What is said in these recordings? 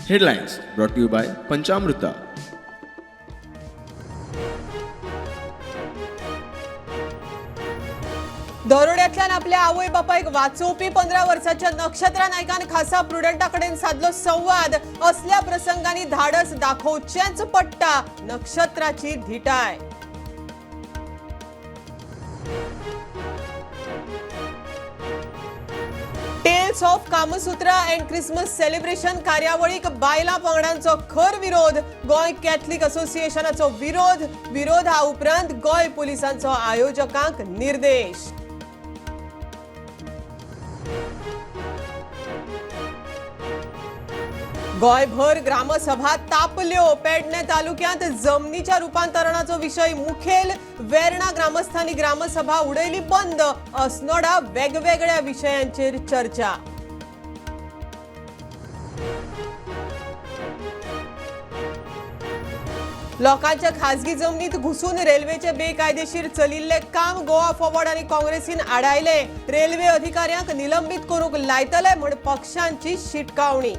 Headlines brought you by Panchamruta. दरोड्यांतल्यान आपल्या आवय बापायक वाचोवपी 15 वर्साच्या नक्षत्रा नायकान खासा प्रुडंटा कडेन सादलो संवाद. असल्या प्रसंगांनी धाडस दाखोवचेंच पडटा, नक्षत्राची धिटाय. Tales of Kamasutra and Christmas celebration कार्यावळीक बायलां पंगडांचो खर विरोध. गोंय कॅथलिक असोसिएशनाचो विरोध. विरोधा उपरांत गोंय पुलिसांचो आयोजकांक निर्देश. गोंयभर ग्रामसभा तापल्यो. पेडणे तालुक्यांत जमनीच्या रुपांतरणाचो विशय मुखेल. वेर्णा ग्रामस्थांनी ग्रामसभा उडयली बंद. अस्नोडा वेगवेगळ्या विशयांचेर चर्चा. लोकांच्या खाजगी जमनीत घुसून रेल्वेचे बेकायदेशीर चलिल्ले काम गोवा फॉरवर्ड आनी काँग्रेसीन आडायले. रेल्वे अधिकाऱ्यांक निलंबीत करूंक लायतले म्हूण पक्षांची शिटकावणी.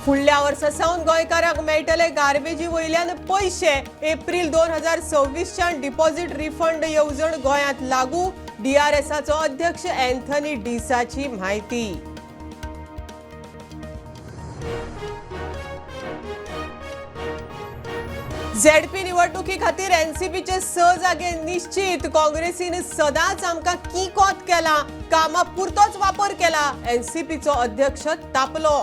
फुडल्या वर्सा सावन गोंयकारांक मेळटले गार्बेजी वयल्यान पयशे. एप्रील 2026च्यान डिपॉझिट रिफंड येवजण गोंयांत लागू. डीआरएसाचो अध्यक्ष अँथनी डिसाची म्हायती. झेडपी निवडणुकी खातीर एनसीपीचे 6 जागे निश्चित. काँग्रेसीन सदांच आमकां किकोत केला, कामा पुरतोच वापर केला. एनसीपीचो अध्यक्ष तापलो.